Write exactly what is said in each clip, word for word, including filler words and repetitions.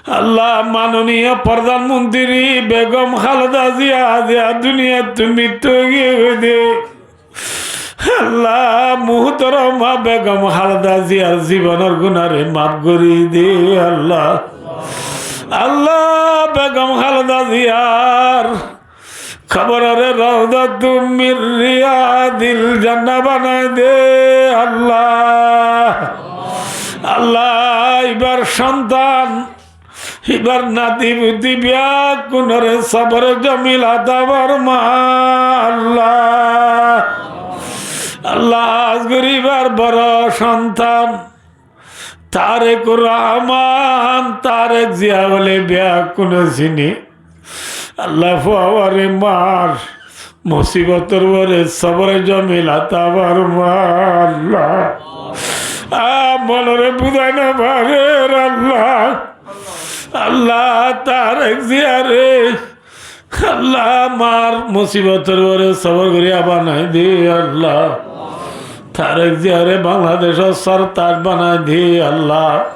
Allah, manoniyo prodhan montiri Begom Khaleda Zia, ziya duniyattú mittú ói giyé de. Allah, muhtoroma Begom Khaleda Ziyar zibonor gunare maf gorí de, Allah. Allah, Begom Khaleda Ziyar koborore rawdatun min riyadil jannah banai de, Allah. Allah, ibar sontan, ibar nati-puti beggúnore sobore jamil ata forma, Allah. Allah, hás gorí ibar boro sontan Tarekur Rahman, Tarek Zia bóli beggúne sini. Allah, fua ibare mar musibotor uore sobore jamil ata forma, Allah. Ah, monore buzai no farer, Allah. Allah, Tarek Ziyare Allah, mar musibotor uore sobor goríya banai de, Allah. Tarek Ziyare Bangladecor sortaj banai de, Allah.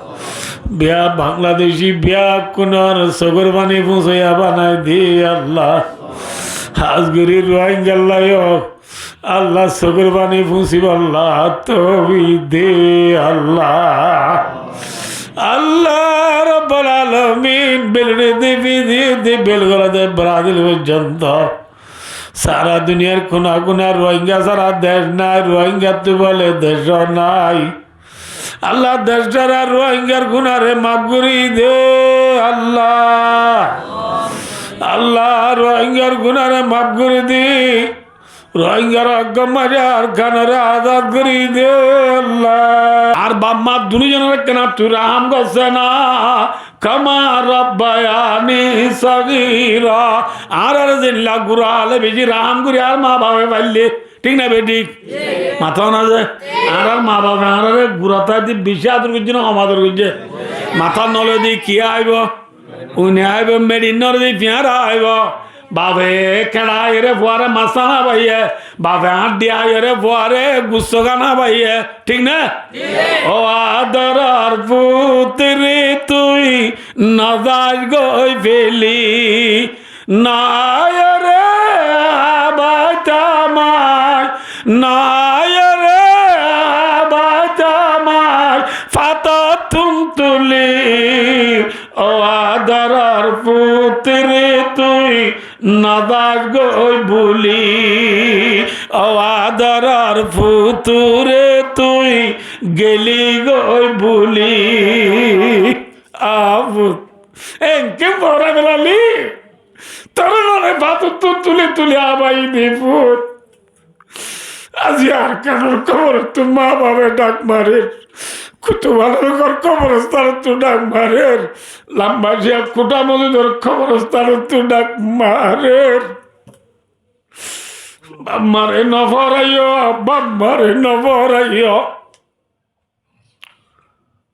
Biya Bangladeci beggúnor sogor fani fúñsaiya banai de, Allah. Hás gorí Ruáingalla yó Allah, sogor fani fúñsiballa toufik de, Allah. Allah Rabbul Alamin, Beloriyat de, Fiji de, Belgora de, Brazil foijjonto sara duniyar kuna kuna Ruáinga sara dec nai, Ruáingattu bóle dec nai. Allah, dec sara Ruáingar gunare maf gorí de, Allah. Allah, Ruáingar gunare maf gorí de. Ruáingar Arakan Arkanore azad gorí de, Allah. Ar baf ma duni zonore kena tui rahám goijjos na. Kama rabbayani sagira. Añárare zendilla gura hále beci rahám gorí añár ma bafe faille. Thík na bethík? Mató na ze? Añárar ma bafe añárare gura táite beci ador goijje na hom ador goijje? Matát no loi de ki aibo? Uine aibo, meçit no loi de fiáñra aibo. Bafe keça aiyóre fuare mas hána baiye, bafe añçi aiyóre fuare gusto hána baiye, thík na? Ó adoror fut re tui no zas goi feli, no aiyóre abaita mai, no aiyóre abaita mai, fatottún tuli. Ó adoror fut re tui no zas goi buli, ó adoror fut re tui geli goi buli. A fut, enke fora belali, tore none fatottún tuli tuli abai di fut. Aijja Arkanor koborottú ma bafe dhak marer, Kutubalogor koborostanottú dhak marer, Lambasiya Kutha Mozidor koborostanottú dhak marer. Baf mare no foraiyo, baf mare no foraiyo.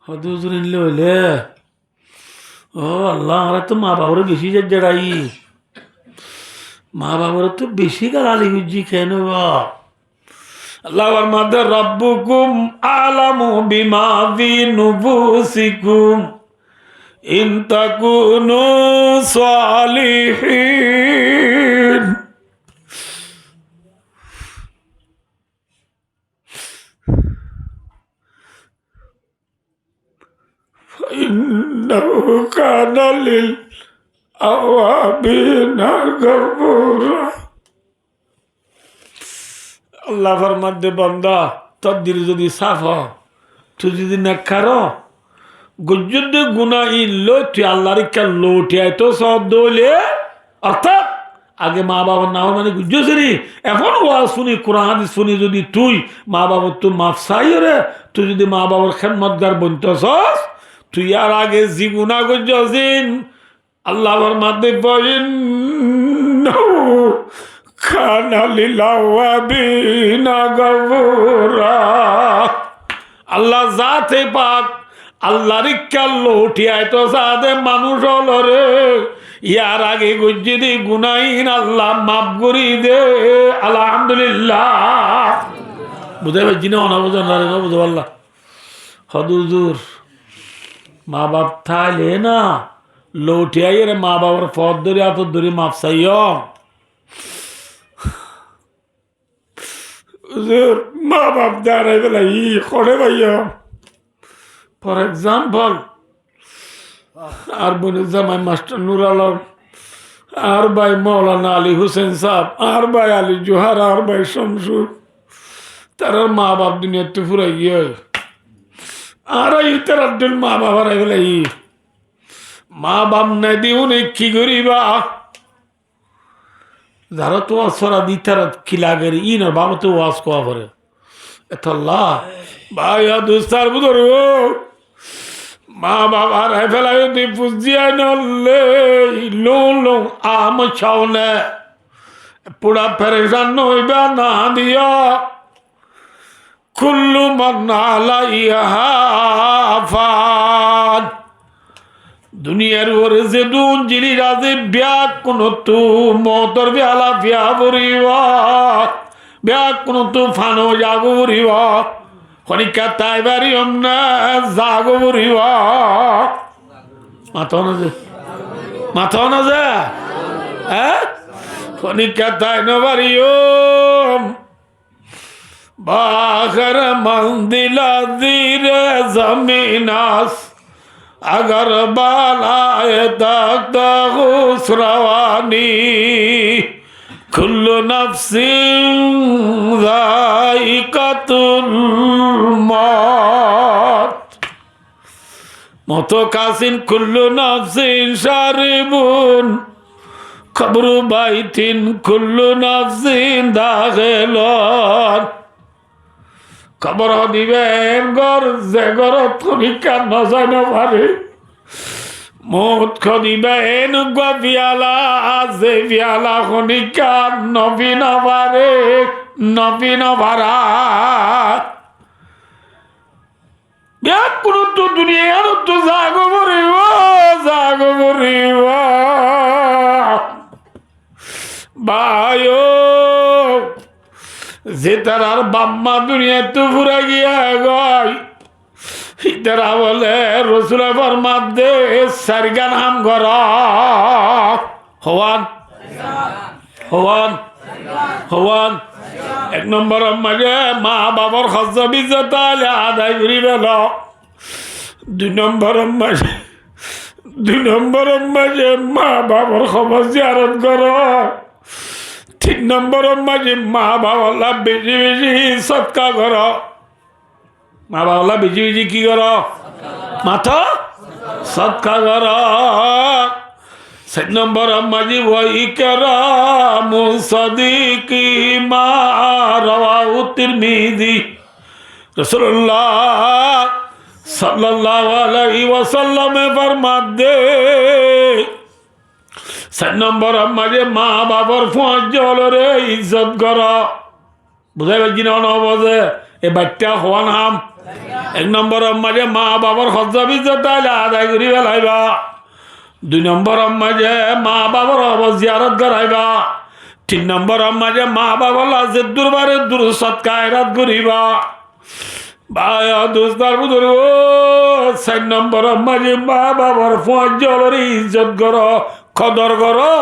Hodú huzur endilla óile, ó Allah, añára to ma babore beci zedde rai. Ma babore to beci galali goijjí, ken óibo? Allah formar de, "Rabbukum a'lamu bima fi nufusikum in takunu salihin." Innahu kana lil awwabina gafura. Allah formar de, banda, tor dil zodi saf ó, tui zodi nekkar ó, goijjós de guná ín loi tui Allar ikká louti aito soó de óile, ortát age ma bafor naformani goijjós de, ehón waz fúni, Kuran hádis fúni zodi tui ma bafottú maf saiyóre, tui zodi ma bafor hédmotgar bointo soós, tui yar age ze guná goijjós ín, Allah formar de, "Fa innahu kana lil awwabina gafura." Allah zate pak, Allar ikká louti aito saá de manúic ólore, yar age goijjé de guná ín Allah maf gorí de. Alhamdulillah. Buzá faijjó né? Óna buzá, nare no buzá, Allah. Hodú huzur, ma baf táile na, Louthi aiyóre maa bafor fót dóri, átot dóri maf saiyó. Huzur, maa baf de árai felaiyí, hoçé faiyó? For example, añár boinor zamai mastor Nur Alom, añár bái Moulana Ali Husen saáb, añár bái Ali Johar, añár bái Shamsur, tarár maa baf duniyaittú furai giyói. Añára ítarar dóil maa baf árai felaiyí. Maa baf nai de une ki goríba? Zaráttu waz fora di ítarar ki lager, ínor babote waz hoó fore. Etolla, bái o dustó ar buzurgó, maa baf árai felaiyó de fuzzi ainollé, lung lung am cáone, fura perecan no óiba na diyo. كل من عليها فان. Duniyar uore zedún zinis asé, beggúnottú moutor fiyala fiya foribó, beggúnottú fana zagói foribó. Honikka tái fariyum né, zagói foribó. Mató na ze? Mató na ze? Hé? Honikka tái no fariyum. بآخر منزل از زیر زمین است، اگر بالای تخت خسروانی. کل نفس ذائقة الموت. موت کس کل نفس شارب، قبر بیت کل نفس داخل. Kobor hoó de ibá en gór, ze górot honikka no zai no fare. Mout hoó de ibá en uggúa fiyala, ze fiyala honikka no fi no fare, no fi no fare. Beggúnottú duniyaittú zagói foribó, zagói foribó. Bái o, zitarar baf ma duniyaittú furai giyé goi, ítara bóle Rosule formadde sairgán ham goró. Hoón? Hoón? Hoón? Ek nombor or maze maa bafor hók zibá adai gori felo. Dui nombor or maze, dui nombor or maze maa bafor hóbor ziyarot goró. Tin nombor or maze maa bafolla beci beci sodka goró. Maa bafolla beci beci ki goró? Mató? Sodka goró. Sair nombor or maze, وإكرام صديقهما، رواه الترمذي. Rosulullah sallallahu alaihi wasallame formadde, sair nombor or maze maa bafor fuañti ókkolore izzot goró. Buzái faijjó né, no buzé? E baitta hoón ham. Ek nombor or maze maa bafor hók zibá adai gori felaiba. Dui nombor or maze maa bafor hóbor ziyarot goraiba. Tin nombor or maze maa bafolla zeddur fare eddur sodka hóirat goriba. Bái o dustó ar buzurgó, sair nombor or maze maa bafor fuañti ókkolore izzot goró, kodor goró.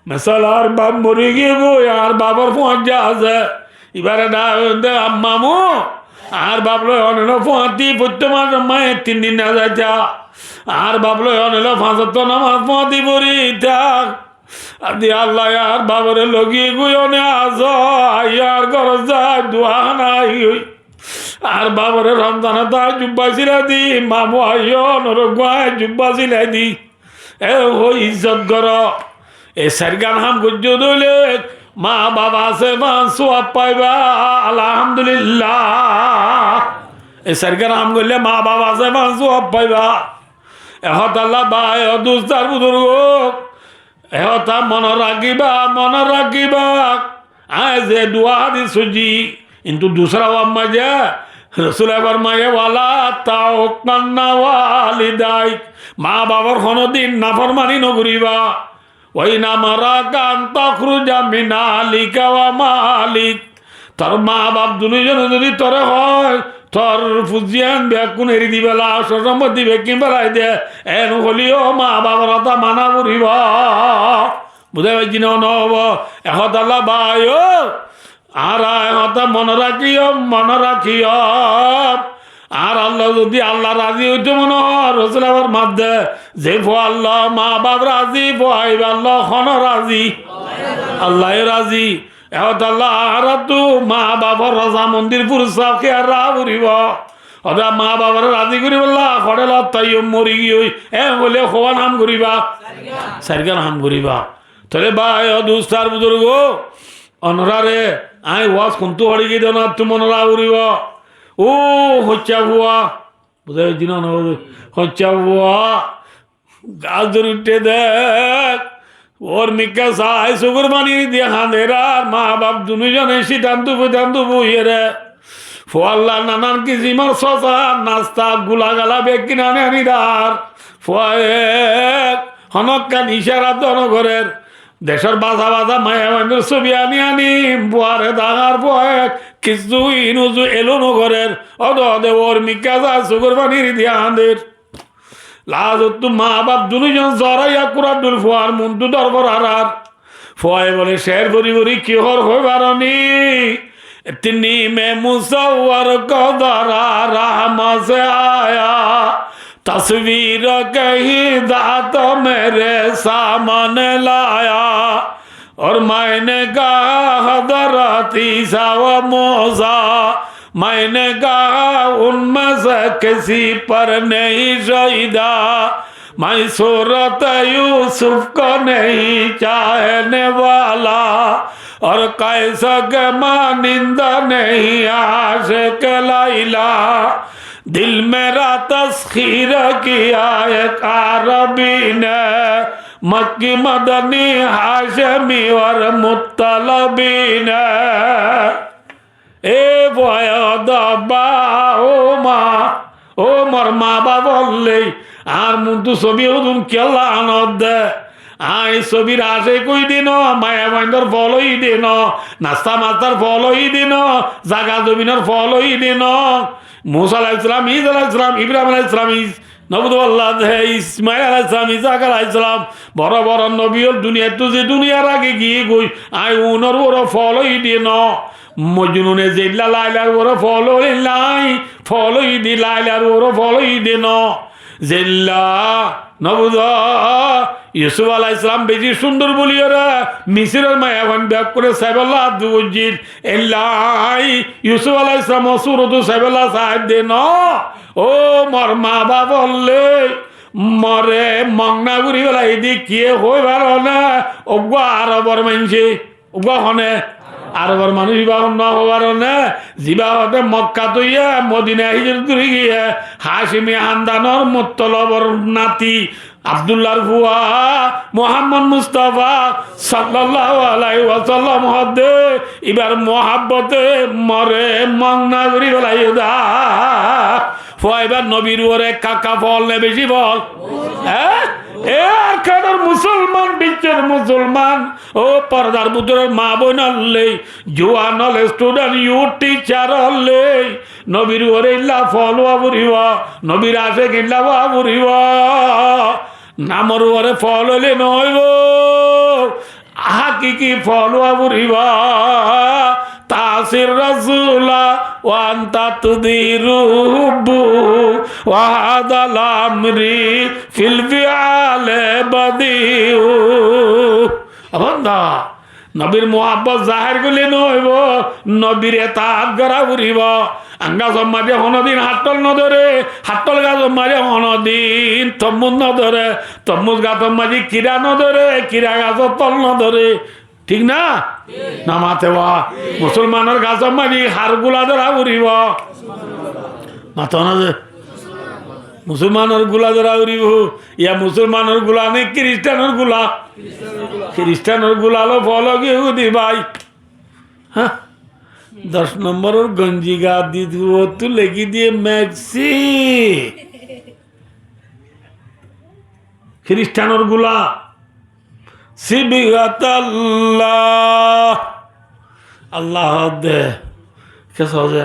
Mesal, añár baf mori giyé goi, añár bafor fuañti asé. Ibáre dá hoiyé de, "Ammamu, añár baf loi onelo fuañti, foittí masor maze tin din no zaita. Añár baf loi onelo fañs ottó nomaz fuañti fori ta." Ar di Allah, añár bafore loi giyé goi one asó, aiyó añár górot zai, dua hána aiyó. Añár bafore Romzanot añár jubba silai di, mamu aiyó, onor uggúa jubba silai di. E hoi izzot goró. E sairgán ham goijjó de óile maa baf asé fán suab faiba. Alhamdulillah. E sairgán ham goille maa baf asé fán suab faiba. E hotálla bái o dustó ar buzurgó, e hotá mone rakíba, mone rakíba. Añí ze duwa hadis foijjí, kintu dusra wá maze Rosule formaiyé, "Wala ta'uqqanna walidayk." Maa bafor honodin naformani no goriba. "Wa in amaraka an takhruja min ahlika wa malik." Tor maa baf dunizone zodi tore hoó, Tor fuzi yián bekkún eri di fela, só-sompotti bekkún felai de. En hoilé yó maa bafor hotá mana foribó. Buzá faijjó né? Nó óibo. E hotálla bái ó, añára e hotá mone rakíyum, mone rakíyum. Añárar lói zodi Allah razi óito mone hoó, Rosule formar de, ze fuar lói maa baf razi, fua ibár lói hone razi? Allah razi. E hotálla añáráttu maa bafor razamondir fursa kéyal raká foribó. Óde maa baforé razi goríbolla hoçé lottáiyo, mori giyói, en hoilé hoggúa ham goríba? Sairgán ham goríba. Tóile bái ó, dustó ar buzurgó, onoráre añí waz hontú hoçé giyé de onóttu mone raká foribó. Ó hoiccá fua, buzá faijjó né? Hoiccá fua, gas dóri uiththé de, uormikká sai sukór faní di hañder, ar maa baf dunúzone cítantu fuitantu boiyére fualla nanan kisimor sósa, nasta, gula gala bekkún aní aní dar. Fuaye honókkan icára dó no gorér. Decór basa basa maiyafuaindór sóbi aní aní fuare dahár. Fuaye kissú inúzu elo no gorér. Óde óde uormikká sai sukór faní di hañder. Lazottú maa baf dunúzon zoráiya kúrar dhul fuar muúntu dór forar. Fuaye bóle, cér fori fori ki hoór hoi faróni? اتنی میں مصور گزرا رحم سے آیا، تصویر کہیں ذات میرے سامنے لایا۔ اور میں نے کہا حضرت عیسیٰ و موسیٰ، میں نے کہا ان میں سے کسی پر نہیں شیدا۔ میں صورت یوسف کو نہیں چاہنے والا، اور قیس کے مانند نہیں عاشق لیلیٰ۔ دل میرا تسخیر کیا ایک عربی نے، مکی مدنی ہاشمی اور مطلبی نے۔ E fuaye hoó de, "Abba, ó ma, ó mor maa bafollé añár muúntu sóbi hodún kiyólla anódde? Aññí sóbir acek ói de noó, maiyafuaindór fool ói de noó, nasta mastar fool ói de noó, zaga zominor fool ói de noó." Musa alaihissalam, Isa alaihissalam, Ibrahim alaihissalam, Is-, Nobuwat Allah de Ismail alaihissalam, Ishak alaihissalam, boro boro nobi ókkol duniyaittú ze duniyar age giyé goi, aññí unór uore fool ói de noó. Mojnune zeilla Lailar uore fool óil, aññí fool ói de, Lailar uore fool ói de noó. Zeilla, no buzó, Yusuf alaihissalam beci cúndor buliyóre Misiror maiyafuain bekkúne saibólla addu goijjíl. Eilla aññí Yusuf alaihissalamor surotu saibólla saáir de noó. Ó mor maa bafollé, more mongna gorí felaiyé de kiyé hoi faróne? Uggúa Arobor maincé, uggúa hone? Arobor manúic ibá honnúa hoi faróne? Zibá hoóde Mokkat óiye Modina híjrot gorí giyé, Hácimi handanor Muttolobor nati Abdullar fua Muhammod Mustafa sallallahu alaihi wasallam hoóde, ibár muhábbote more mongna gorí felaiyé de. Fua ibár nobir uore ekka ekka fool ne beci fool? Hé? E Arkanor musolman, biccór musolman, ó pordar bútoror maa boinollé, juwan ókkol, student, youth, teacher ókkol, nobir uore eilla fool ówa foribó, nobir acek eilla ówa foribó. Namor uore fool óile no óibo, hákiki fool ówa foribó. تعصي الرسول وأنت تظهر حبه، وهذا لعمري في الفعال بديع. Ó banda, nobir muhábbot zahér goille no óibo, nobir etaat gora foribó. Añgasor maze honodin hattól no dóre, hattól gasor maze honodin tormuz no dóre, tormuz gasor maze kira no dóre, kira gasor tol no dóre. Thík na? Thík. No mate wa? Thík. Musolmanor gasor maze har gula dóra foribó? Mato na ze? Musolmanor gula dóra foribó. Yá musolmanor gula né kiristanor gula? Kiristanor gula. Kiristanor gula loi fool óiye yahudi bái. Há? Doc nomboror gonji ga di, uottú lekí diyé Mexi. Kiristanor gula. Sibghatallah. Allah de. Ke soze?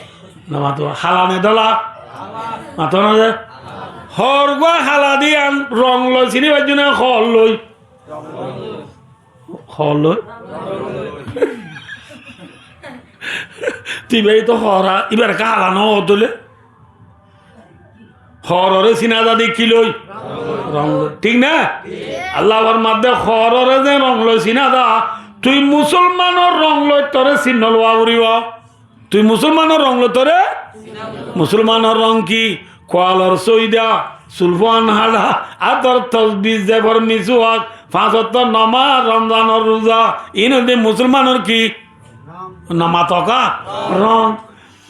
Nomato, hala ne dóla? Mato na ze? Hoor gua hala de yián rong loi sinibar zone hoor loi? Hoor loi? Tui bái to hoor, ibare hala no hoó tóile? Hoororé sina za de ki loi? Rong loi. Thík na? Allah formar de hoororé ze rong loi sina za, tui musolmanor rong loi toré sinno luwa foribo. Tui musolmanor rong loi toré? Musolmanor rong ki? Kualor soida, sul fuan háda, átor tosbi, zefor misuwak, fañs wokto nomaz, Romzanor ruza, iín óilde musolmanor ki? Nomato ka? Rong.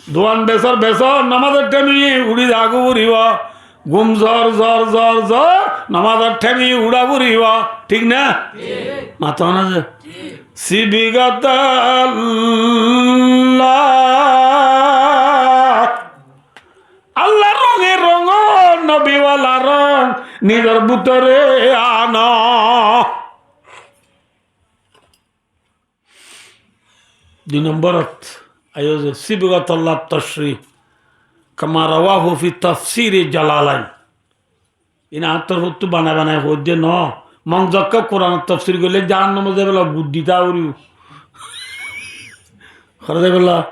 Duan besor besor, nomazor thaim uçí zagói foribo. Gúm zor zor zor zor, nomazor thaim uçá foribo. Thík na? Thík. Mato na ze? Thík. Sibgatallah. Allar ronge rong, nobiwala rong, nizor bútore ano. Dui nombor ot, aiyó ze, sibgatallah tashri, kama rawahu fi tafsiri Jalalain. Iín añár torfóttu banai banai hoóidde no. Mon zokka Kuranor tafsir goille jahannamot zaibálla guddi táa foribo. Hore zaibálla?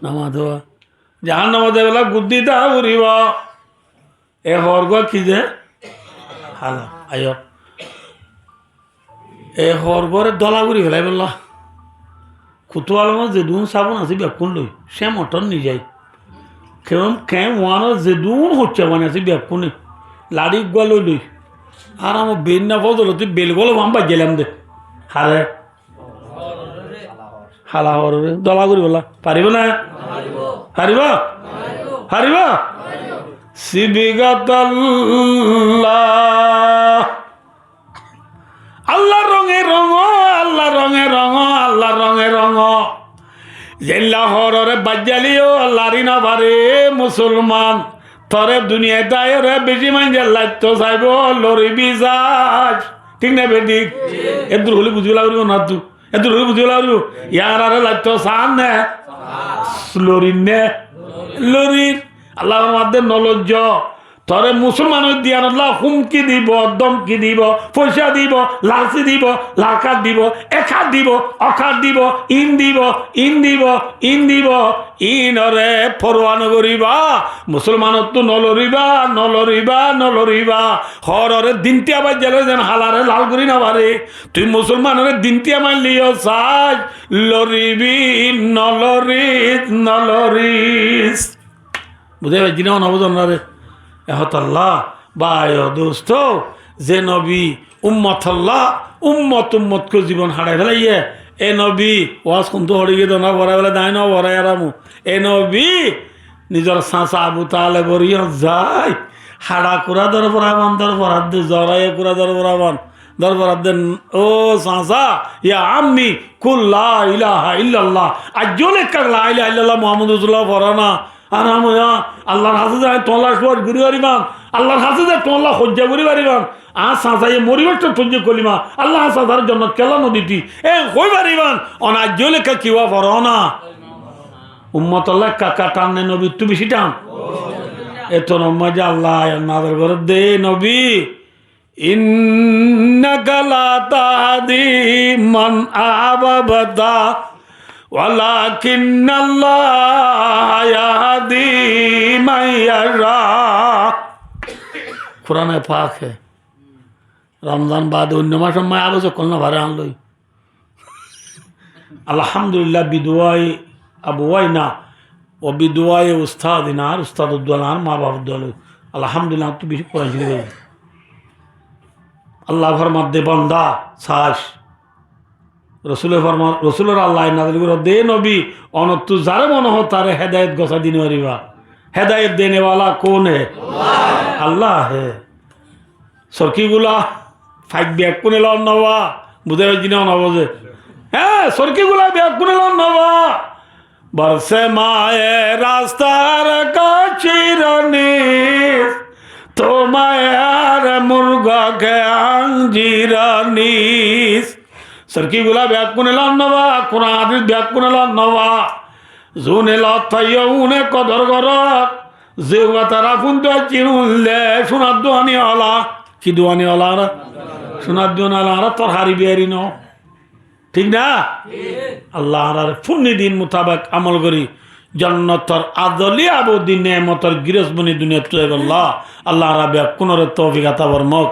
Nama dowa. Jahannamot zaibálla guddi táa foribo. E hoor gua ki ze? Hala. Aiyó. E hoor guare dóla gori felaibálla. Kutualongot zedún sabun asé bekkún loi, cémotor nizai. Keem, keem uanot zedún hoicca fani asé bekkúne, laçí eggúa loi loi. Ar amo beinna fozoloti bel golo fán baijjailam de. Hare? Hala hoororé dóla gori bolla. Faribo na? Faribo? Faribo? Sibgatallah. Allar ronge rong, Allar ronge rong, Allar ronge rong. Zeilla hoororé baijjaileyó lari no fare, musolman. Toré duniyait aiyóre beci maincé laitto saibo, loribi saic. Thík né bethík? Eddur hoilé buzibálla foribo na tu? Eddur hoilé buzibálla foribo? Yárare laitto saán né? Lorir né? Lorir. Allah formar de no loijjo. Toré musolmanor diyanot lá humki dibo, domki dibo, foicá dibo, lalsi dibo, lalkar dibo, ek hár dibo, ok hár dibo, in dibo, in dibo, in dibo, inore foruwa no goriba. Musolmanottú no loriba, no loriba, no loriba. Hoororé din tiya baijjalé zen halare lal gori no fare. Tui musolmanore din tiya mailleyó saic, loribi, no loris, no loris. Buzá faijjí né, no buzón né re? E hotá Allah, bái o dustó, ze nobi ummotolla, ummot ummot koi zibon haçai felaiyé, e nobi, waz kuntú hoçé giyé de no forai félai, dai no forai aramu. E nobi nizor sasa Abu Talebor yían zai, haça kura dór foraban, dór foradde, zoraye kura dór foraban, dór foradde, ó sasa, ya ammi, kul la ilaha illallah. Aijjó lekká la ilaha illallah Muhammadu Rasulullah foró na. Añára hoiyá, Allar hañsé ze añí tuáñlla suwaj gorí faribám, Allar hañsé ze tuáñlla hoijja gorí faribám. Añár sasaye moribar cómot foijjé kolima, Allah añár sasare jonnot kiyólla no diti. E hoi faribám, one aijjó lekká kiwa foró na. Ummotolla ekka ekka than né, nobittú beci than? Etó nomma ze Allah ayat nazil gorédde, nobi, إنك لا تهدي من أحببت ولكن الله يهدي من يشاء. Kurane Pak e. Ramzan bade oinno mac somot aroz okkol no fare añár loi. Alhamdulillah, biduwai abuwaina, wa biduwai ustadina, añár ustad or dua loi, añár ma baf or dua loi. Alhamdulillah, añáttu beci Kuran Corif aiyé. Allah formar de, banda, saic. Rosule formar, Rosulore Allah nazil gorér de, nobi, onottú zare mone hoó tare hedayet gosai di no fariba. Hedayet dene wala kon hai? Allah hai. Sorkigula fak bekkúne lon no fa. Buzá faijjí né, no buzó? Hé, sorkigula bekkúne lon no fa. برسه ماه رستار کاشی را نیست، Tuáñr murga ke anjir nis. Sarki gula beggúne lon no fa, Kuran hadis beggúne lon no fa. Zune lot faiyó, une kodor goró. Ze uwa tara fúntu aiccé, unle cúnar duani ola. Ki duani ola añára? Cúnar duani ola, añára torhari biyari no. Thík na? Thík. Allah añárare fúnni din mutabek amol gorí jonnotor azoli abodi nemotor girós boni duniyat tui bolla. Allah añára beggúnore toufik ata formok.